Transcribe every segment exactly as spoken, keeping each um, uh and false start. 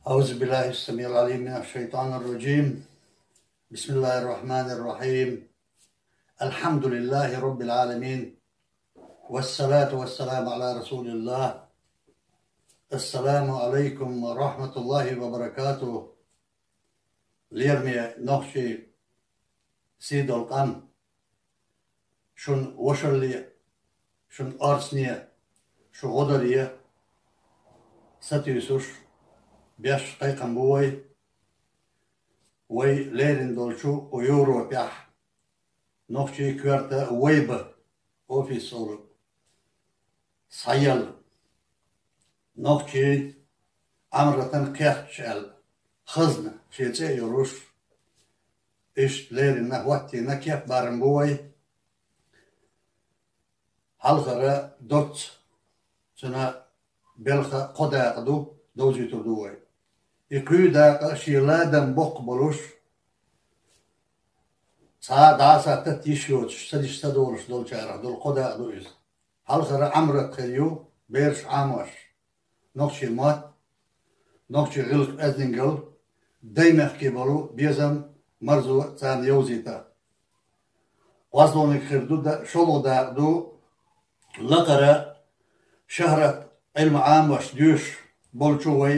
أعوذ بالله السميع العليم من الشيطان الرجيم. بسم الله الرحمن الرحيم. الحمد لله رب العالمين. والصلاة والسلام على رسول الله. السلام عليكم ورحمة الله وبركاته. Лераме нохчий сийдолу къам, шун вошалле, шун орцане, шун гӀодаре сатуьйсуш, беш кхайкхам бу вай. Вай лерина долчу кху Европехь нохчий коьрта «Вайба» офис олу схьаелла, нохчий Ӏамратан кхехкаш аьлла, хазна шен цӀе а йолуш, иштта лерина хӀоттийна кеп-барам бу вай. Хьалхара доцца, цуьнан белхан кхо дакъа ду, довзуьйтур ду вай. И кхуьнан дакъа шен ладам боккха болуш, цхьа дӀасаттат йиш йоцуш, ца деш ца долуш долчарах долу кхо дакъа ду иза. Хьалхара Ӏамрат хир ю, бераш Ӏамош, нохчий мотт, нохчий гӀиллакх-оьздангалла, даймехкан болу безам, марзо царна йовзийта. КхозлагӀниг хир ду, да-, шолгӀа дакъа ду, лакхара шахрат, Ӏилма Ӏамош, доьшуш болчу вай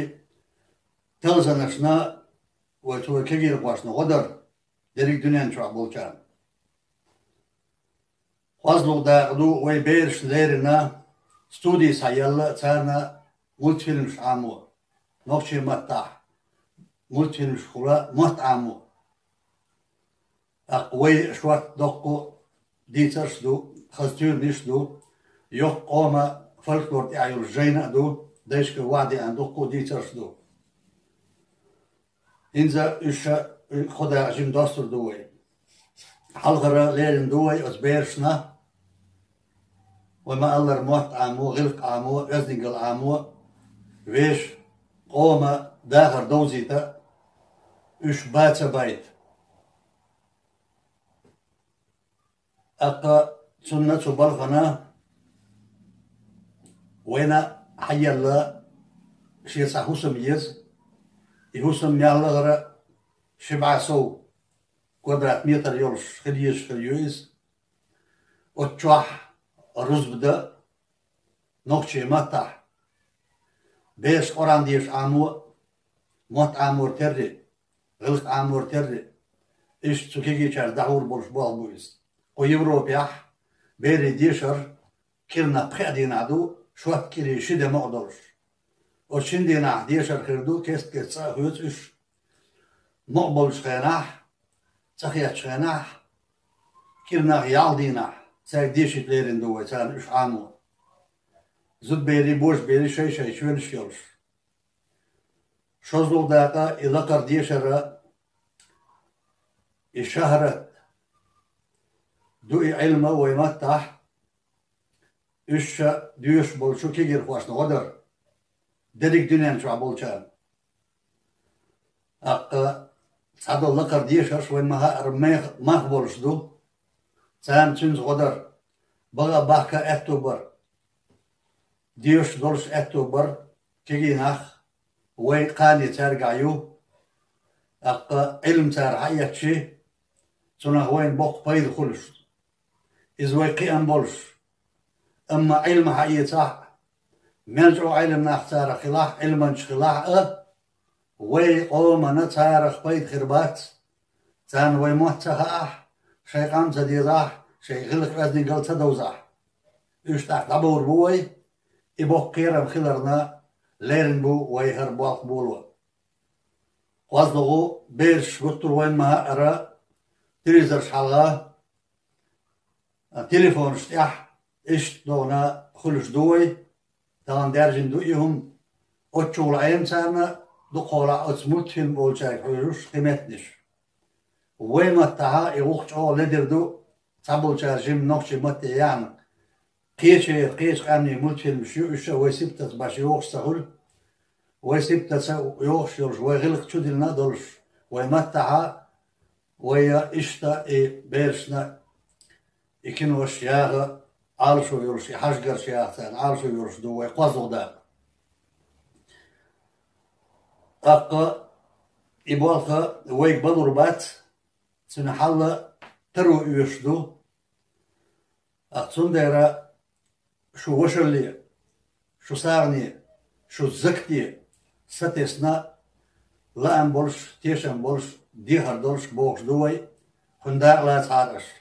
талзанашна, вай цу вай кегийрхошна гӀо дар дерриг дуьнен чохь болчарна. КхозлагӀа дакъа ду, вай бераш лерина студи схьаелла, царна мультфильмаш Ӏамо, нохчий маттахь мультфильмашкахула мотт Ӏамо. ТӀаккха вай шортта доккху дийцарш ду, хаза туьйранаш ду, йоккха къоман фольклор тӀехь йолуш жайна а ду, дайшка ваьӀ деана дуккху дийцарш ду. ХӀинца уьш ша кхо дакъа жима достур ду вай. Хьалхара лерина ду вай оцу берашна, вай ма-аллара, мотт Ӏамо, гӀиллакх Ӏамо, оьздангалла Ӏамо, вешан, къоман дахар довзийта, уьш бац а байта. ТӀаккха цунна цу балхана вайна хьаелла шен цхьа хӀусам еза. И хӀусам мел лахара ши бӀе сов квадрат метр йолуш хила езаш хир ю иза. Оцу чохь рузба дан нохчий маттахь, бераш Къуръан деша Ӏамо, мотт Ӏамор терри, гӀиллакх Ӏамор терри, иштта цу кегийчара дӀахьур болуш болх бу иза. Кху Европехь берийн дешар кӀирнах пхеа дийнахь ду, шотта кӀирий ши де мукъа долуш. Оцу шина дийнахь дешар хир ду, кест-кеста цӀа а хоьцу уьш. Мукъа болчу хенахь, цӀа хеттачу хенахь, кӀирнах ялх дийнахь цаьрга дешийта лерина ду вай, царна уьш Ӏамо. Зудаберий, божаберий шай-шай чоьнаш йолуш. ШозлагӀа дакъа и лакхара дешара, и шахрат ду и Ӏилма вай маттахь, уьш ша доьшуш болчу кегийрхошна гӀо дар дерриг дуьнен чохь болчарна. ТӀаккха цхьадолу лакхара дешарш вайн ма-хаъара мех-, мах болуш ду. Царна цуьнца гӀо дар, бага а бахка а аьтту бар, доьшуш долуш аьтту бар кегий нах, вай кхане цаьргахь ю. ТӀаккха Ӏилма цара хьаэцчи, цунах вайна боккха пайда хуьлуш. Иза вай кхиам болуш. Амма Ӏилма хьаэцахь а, мел чӀогӀа Ӏилма нах царах хилахь а, Ӏилманчаш хилахь а, вай къомана царах пайда хир бац. Царна вай мотт ца хаахь, шайн къам ца дезахь, шайн гӀиллакх-оьздангалла ца довзахь. Уьш тӀаккха дӀабовр бу вай, и боккха кхерам хиларна лерина бу вай хӀара болх боло. КхозлагӀа бераш гуттар а вайн ма-хаъара телевизорш хьалха, а, телефонаш тӀехь иштта догӀна хуьлуш ду вай, тахана даьржина ду и хӀума. Оццул Ӏема царна, дукхахьолахь оцу мультфильм олучаьрга хьуьжуш кхин меттанаш. Вай маттахьа и гӀуллакх чӀогӀа ледара ду, цхьаболчара жимма нохчийн матте яьхна, кхечу, кхечу къаьмнийн мультфильмаш ю, уьш а вай сибтаца баш йохуш ца хуьлу. Вай сибтаца йохуш йолуш, вай гӀиллакх чудиллина а долуш, вай маттахьа, вай иштта и берашна и кинош яха Ӏалашо йолуш, и хьажгарш яха царна Ӏалашо йолуш ду вай кхозлагӀа дакъа. ТӀаккха и болх вайга балур бац, цуьнан хьал таро оьшуш ду. Ах, цундела шу вашалле, шу сагӀане, шу закате сатесна, лаам болуш, тешам болуш, дехар долуш бохуш ду вай, кхуьнан дакъа лацахьара аша.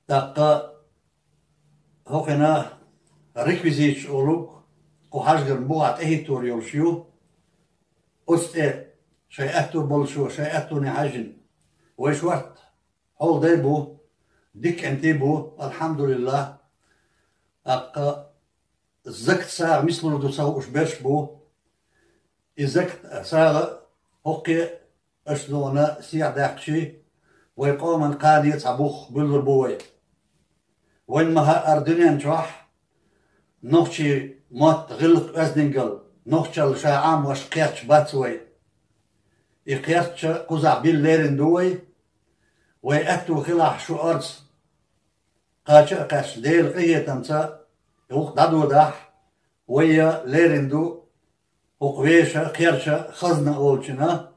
ТӀаккха хӀокхуьнан реквизиташ олург кху хьажгаран бухахь тӀехӀиттор йолуш ю. Оцу тӀе шайн аьтту болчо, шайн аьттуне хьаьжжина, вай шорта хьолдай бу, дика кӀентий бу, алхьамдулиллахӀ. ТӀаккха закат сагӀа мисалур ду ца хууш берш бу. И закат сагӀа хӀокхе аша догӀана сехьа даьккхичий, вай къоман кхане цхьа бух буьллур бу вай. Вайн ма-хаъара дуьнен чохь нохчийн мотт, гӀиллакх, оьздангалла, нохчалла ша Ӏамош кхерч бац вай. И кхерч кхузахь билла лерина ду вай. Вай аьтту хилахь шу орца кхача а кхаьчна, Делан къинхетамца гӀуллакх дӀадодахь, вай лерина ду хӀокху вешан, кхерчан хазна олучунна,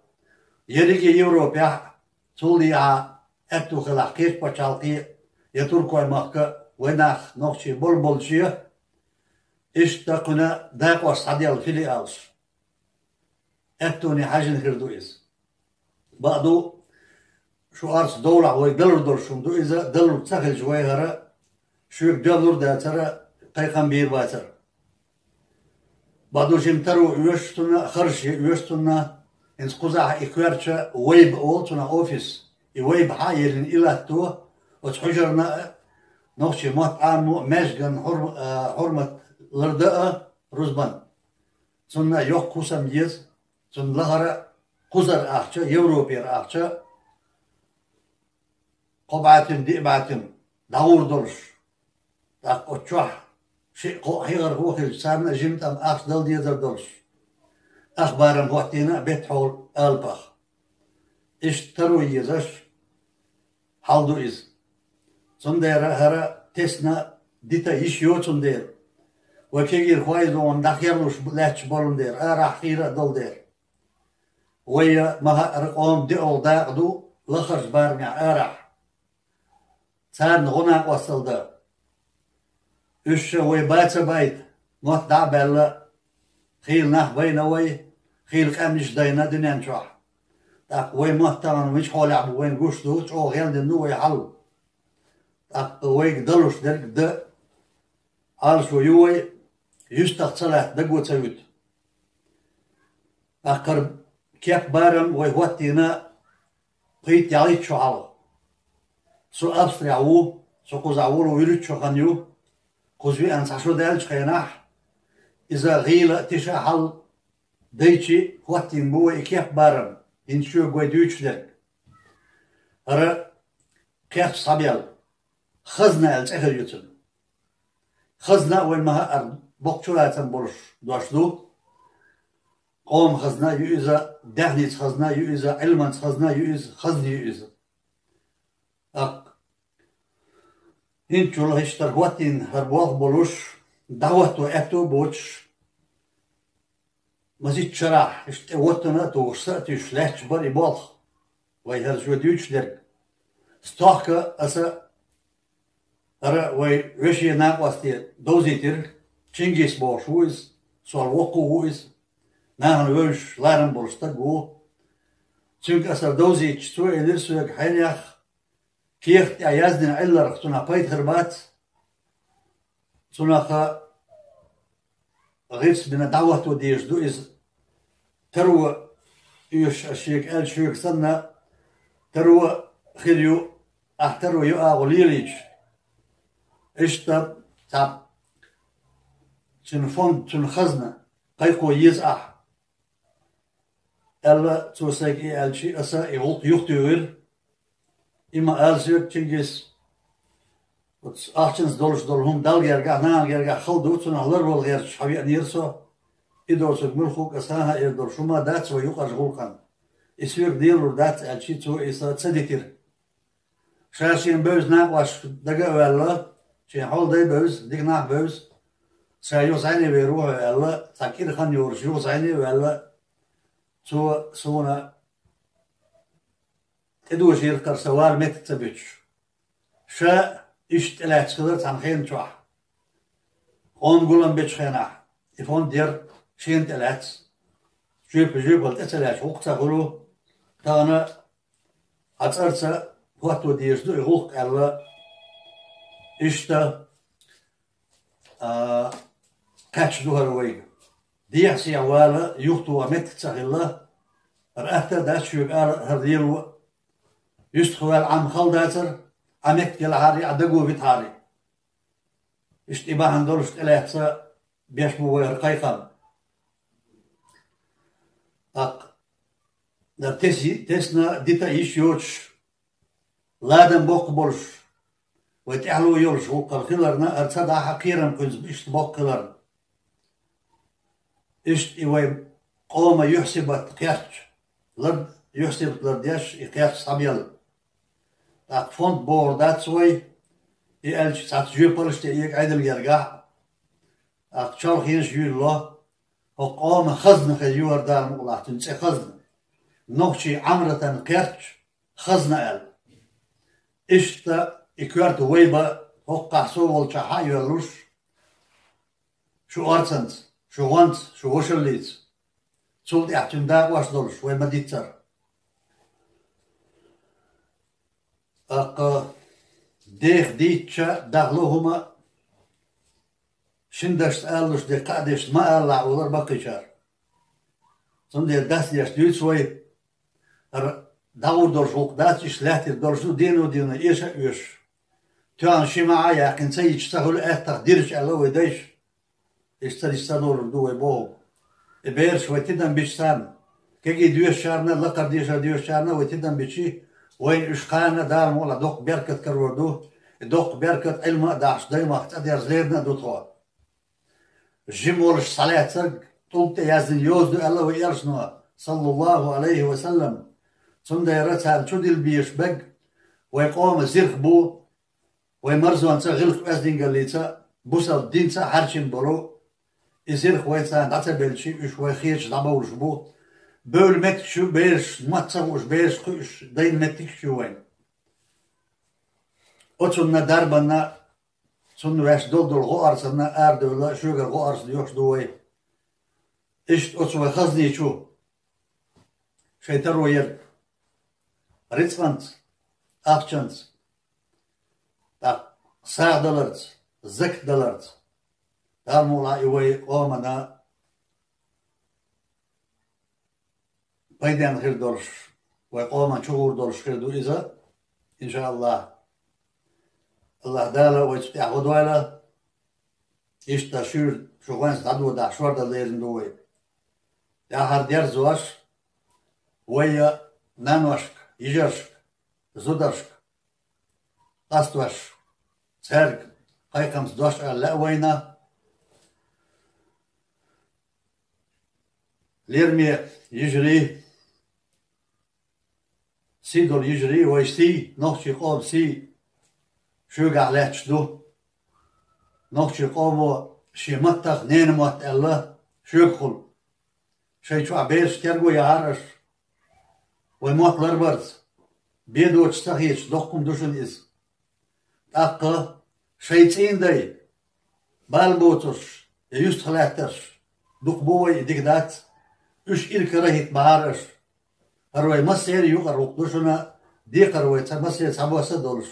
ерриге Европехь а, цул дехьа аьтту хилахь кхечу пачхьалкхе а, я Туркойн махка а вай нах нохчий болу болче, иштта кхуьнан дакъош схьаделла филиалш. Аьттуне хьаьжжина хир ду иза. Бакъду, шу орца довлахь вай далур долуш хӀума ду иза, далур ца хилча вай хӀара шуьга доьллур дацара, кхайкхам бийр бацара. Бакъду, жима таро оьшу цунна, харжаш е оьшу цунна, хӀинца кхузахь и коьртача Вайба олу цунах офис. И Вайба хьа а еллина и латто, оцу хьуьжарна а, нохчийн мотт Ӏамо а, маьждиган хьурм-, а, хьурмат лардан а рузбан. Цунна йоккха хӀусам еза, цунна лахара кхузара ахча, Европера ахча, кхо бӀе туьма, диъ бӀе туьма дӀагӀур долуш. ТӀаккха оцу чохь шиъ-кхоъ хьехархо а хилча, царна а жима тӀам ахча дала дезар долуш. Ах барам хӀоттийна а беттахьол алапах. Иштта таро езаш хьал ду иза. Цундела хӀара тесна дита йиш йоцун дела, вай кегийрхой а догӀун дӀакхерлуш лаьтташ болун дела, арахь хийра а долу дела. Вай ма-хаъара къоман диъалгӀа дакъа ду лахарчу барамехь арахь. Царна гӀо-накъосталла дан. Уьш ша вай бац а байта, мотт дӀа а баьлла, хийла нах байна вай, хийла къаьмнаш дайна дуьнен чохь. ТӀаккха вай мотт тахана мича хьолехь бу вайна гуш ду, чӀогӀа гӀелдина ду вай хьал. ТӀаккха вайга далуш дерг дан Ӏалашо ю вай, юьстах ца лаьтта даго ца вуьту. ТӀаккха хӀара кеп-барам вай хӀоттийна пхийтта-ялхитта шо хьалха. Со Австрехь ву, со кхузахь волу вуьрхӀитта шо хан ю. Кхуза веана цхьа шо даьллачу хенахь, иза гӀийла а, тиша а хьал дайчи хӀоттийна бу вай и кеп-барам, хӀинца шуьга вай дуьйцуш дерг. ХӀара кхерч схьабелла, хазна аьлла цӀе хир ю цуьнан. Хазна а вайн ма-хаъара боккха чулацам болуш дош ду. Къоман хазна а ю иза, даьхница хазна а ю иза, Ӏилманца хазна а ю иза, хазна ю иза. ТӀаккха хӀинцачул иштта хӀоттийна хӀара болх болуш, дӀахӀотто аьтто а боцуш, масийтта шарахь иштта тӀе воттана а тухуш, са а туьйсуш лаьтташ бара и болх. Вай хӀара шуьга дуьйцуш дерг. Стохка аса хӀара вай вешин накъосте довзийтира, Чингис бохуш ву иза, сол воккха ву иза, нахана вевзаш ларам болуш стаг ву. Цуьнга аса довзийтича, цо элира соьга: «Хьенех, кехат тӀехь яздина Ӏилларх цунах пайда хир бац. Цунах гӀирс бина дӀахӀотто дезаш ду иза. Таро оьшу ас шега аьлла, шуьга санна, таро хир ю, ахь таро йо агӀо лелийча. Иштта цхьа цуьнан фонд, цуьнан хазна кхайкхо еза ахь», — аьлла, цо сайга и аьлчи, аса и гӀуллакх юхатуьйхира. И ма-аллара, Чингис, оцу ахчанца долуш долу хӀума Далла гергахь, нахана гергахь хала ду, цунах ларвала гӀерташ хьан веанера со. И доцург муьлхха а аса хьан эр долуш хӀума дац вай юкъарчу гӀуллакхана. И соьга лелалур дац аьлчи, цо и са ца дитира. Ша шен бевза накъош дага а ваьлла, шен хьолдай бевза, дика нах бевза, ша юха зӀене вер ву хьо аьлла, цхьа кӀира хан йолуш юха зӀене а ваьлла, цо суна тӀедожийра-кх сан вала меттиг ца буьтуш. Ша иштта тӀелаьцна хилар цхьана хенан чохь. Къоман гулам бечу хенахь, и фонд яра шена тӀелаьцна. Жоьпа-, жоьпалла тӀе ца лаьцна гӀуллакх ца хуьлу, тахана хьан цӀарца хӀотто дезаш ду и гӀуллакх аьлла, иштта, а, кхаьчна ду хӀара вайга. Дехьа-сехьа вала юхатоха меттиг ца хилла, хӀара атта а дац шуьга ала хӀара лело а. Юьстах ваьлла Ӏама хала дацара, Ӏа меттиг елахьара, Ӏа даго витахьара. Иштта и бахьана долуш тӀелаьцна беш бу вай хӀара кхайкхам. ТӀаккха дар теси-, тесна дита йиш йоцуш, ладам боккха болуш, вай тӀаьхьало йолуш гӀуллакхал хиларна, ара ца дахьа кхерам кхуьнца иштта боккха хиларна. Иштта и вай къоман юьхь-сибат кхерч, лар-, юьхь-сибат лардеш и кхерч схьабелла. ТӀаккха фонд бохур дац вай, и аьлча цхьацца жоьпаллаш тӀе эга Ӏедал гергахь, тӀаккха чолхенаш юьйлало, хӀокху къоман хазна хир ю хӀара Дала мукъалахь цуьнан цӀе хазна. Нохчийн Ӏамратан кхерч хазна аьлла. Иштта и коьрта вай бан хӀокхахь со волчохь хьа а йоьллуш, шу орцанца, шу гӀонца, шу вошаллица. Цул тӀаьхьа цуьнан дакъош долуш вай ма-диццара. ТӀаккха деха дийцча, дахло хӀума шина дашца алалуш дерг кхаа дешца ма алалахь олура баккхийчара. Цундела дацдеш дуьйцу вай, хӀара дӀагӀур долуш гӀуллакх дац, иштта лаьттира долуш ду, дено-дено эша а оьшуш. Тоьхна ши маӀа а яьккхина ца йитча ца хуьлу аьттах дирча аьлла вай дайша. Иштта ца дича ца лорур ду вай боху. И бераш вай тидам бича царна, кегий доьшучарна, лакхара дешар доьшучарна вай тидам бичи, вайна уьш кхана Дала мукъалахь доккха беркат карор ду, и доккха беркат Ӏилма а дахьаш, даймахка цӀа дерза лерина а ду тхо. Жима волуш схьалаьцнарг тӀулг тӀе яздина йоза ду аьлла вай элчано, саллаллаху Ӏалайхи ва саллам. Цундела царна чудилла безаш берг вай къоман зирх бу, вай марзонца, гӀиллакх-оьздангаллица, бусалба динца а хьарчийна болу и зирх вай царна дӀа ца белчи, уьш вай хеташ дӀабовлуш бу. Бевлла меттигаш ю бераш, мотт ца хууш бераш кхуьуш дайна меттигаш ю вайн. Оцунна дарбанна, цунна ваьш долу-долу гӀо-орцанна арадевлла, шуьгара гӀо-орца доьхуш ду вай. Иштта оцу вай хазни чу шайн таро ерг рицкъанца, ахчанца, тӀаккха сагӀа даларца, закат даларца, Дала мукъалахь и вай къомана пайденна хир долуш, вай къоман чугӀур долуш хир ду иза, иншааллахӀ. АллахӀ Дала вай цу тӀехь гӀо дойла, иштта шуьйра шу гӀоьнца дӀадодахь шордала лерина ду вай. ТӀаьхьара дерзош вай наношка, йижаршка, зударшка къастош, цаьрга кхайкхамца дош ала лаьа вайна. Лераме йижарий, сий долу йижарий, вай сий, нохчийн къоман сий шуьгахь лаьтташ ду. Нохчийн къомо шен маттах ненан мотт аьлла шуьгахула. Шайн чохь бераш терго яхьара аша. Вай мотт ларбарца, бен доцуш ца хеташ, доккха хӀума ду шуна иза. ТӀаккха шайн цӀийнан дай, бала боцурш, я юьстах лаьттарш, дукха бу вай и дика дац, уьш иракарахӀитта бахьара аша. ХӀара вай массеран а юкъара гӀуллакх ду шуна, декхар вай ца массеран цхьабосса а долуш.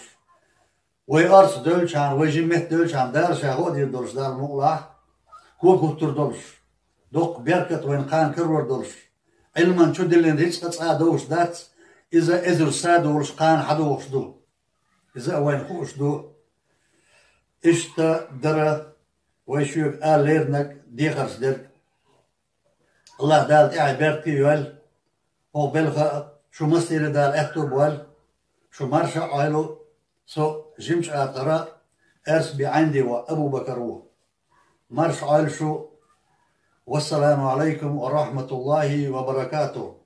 Вай орца девлчхьана, вай жима метта девлчхьана Дала ша гӀо а дийр долуш, Дала мукъалахь, ког хӀуттур долуш, доккха беркат вайна кхана карор долуш, Ӏилман чу диллина рицкъа цкъа а довш дац, иза эзар са долуш кхана хьадогӀуш ду. Иза а вайна хууш ду. Иштта дара вай шуьга ала леринарг, дехарш дерг. АллахӀ Дала тӀаьхье беркате а йойла, хӀокху белхан шу массеран а Дала аьтто а бойла, шу марша а Ӏойла, со жимачу атагӀара Эрсби Ӏаьнди ван Абу-Бакар ву. Марша Ӏойла шу. Вассаламу Ӏалайкум ва рахьматуллахӀи ва баракатухӀ.